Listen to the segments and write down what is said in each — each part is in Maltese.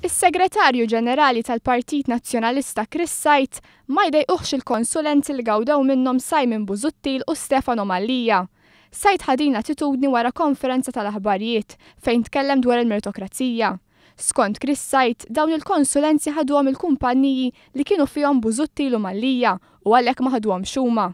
Is-Segretarju Ġenerali tal-Partit Nazzjonalista Chris Said ma jdejquhx il-konsulenzi li gawdew minnhom Simon Busuttil u Stefano Mallia. Said ħa din l-attitudni wara konferenza tal-aħbarijiet fejn tkellem dwar il-meritokrazija. Skont Chris Said, dawn il-konsulenzi ħaduhom il-kumpanniji li kienu fihom Busuttil u Mallia u għalhekk ma ħaduhomx huma.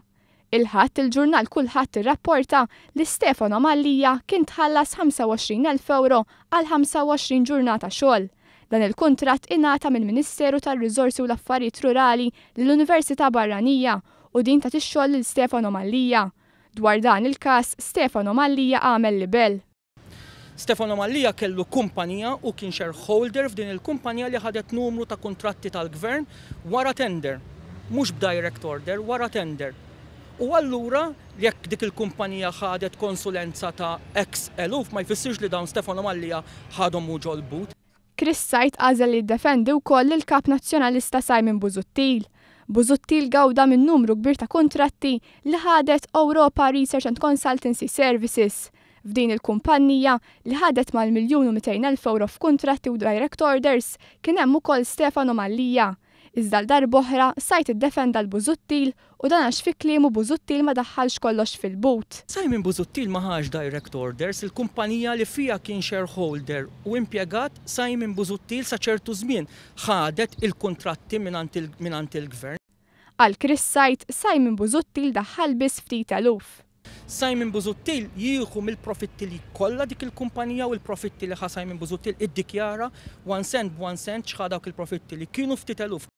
Il-Ħadd il-ġurnal Kullħadd irrapporta li Stefano Mallia kien tħallas 25,000 ewro għal 25 ġurnata xogħol. Dan il-kuntratt ingħata mill-Ministeru tar-Riżorsi u l-Affarijiet Rurali lill-Università Barranija u din tat ix-xogħol lil Stefano Mallia. Dwar dan il-każ, Stefano Mallia għamel libell. Stefano Mallia kellu kumpanija u kien shareholder f'din il-kumpanija li ħadet numru ta' kuntratti tal-gvern wara tender. Mhux b'direct order, wara tender. U allura jekk dik il-kumpanija ħadet konsulenza ta' X eluf ma jfissirx li dawn Stefano Mallia ħadhom hu ġol-but. Chris Said għażel li jiddefendi wkoll lill-Kap Nazzjonalista Simon Busuttil. Busuttil gawda minn numru kbir ta' kuntratti li ħadet Europa Research and Consultancy Services. F'din il-kumpannija, li ħadet mal-miljun u 200,000 ewro f'kuntratti u direct orders, kien hemm ukoll Stefano Mallia. Iżda għal darb'oħra, Said iddefenda 'l Busuttil u dan għax fi kliemu Busuttil ma daħħalx kollox fil-but. Simon Busuttil ma ħax direct orders, il-kumpanija li fiha kien shareholder u impjegat Simon Busuttil sa ċertu żmien ħadet il-kuntratti mingħand il-gvern. Għal Chris Said, Simon Busuttil daħħal biss ftit eluf. Simon Busuttil jieħu mill-profitti li kollha dik il-kumpanija u l-profitti li ħa Simon Busuttil iddikjara one cent b'one cent x'ħa dawk il-profitti li kienu ftit eluf.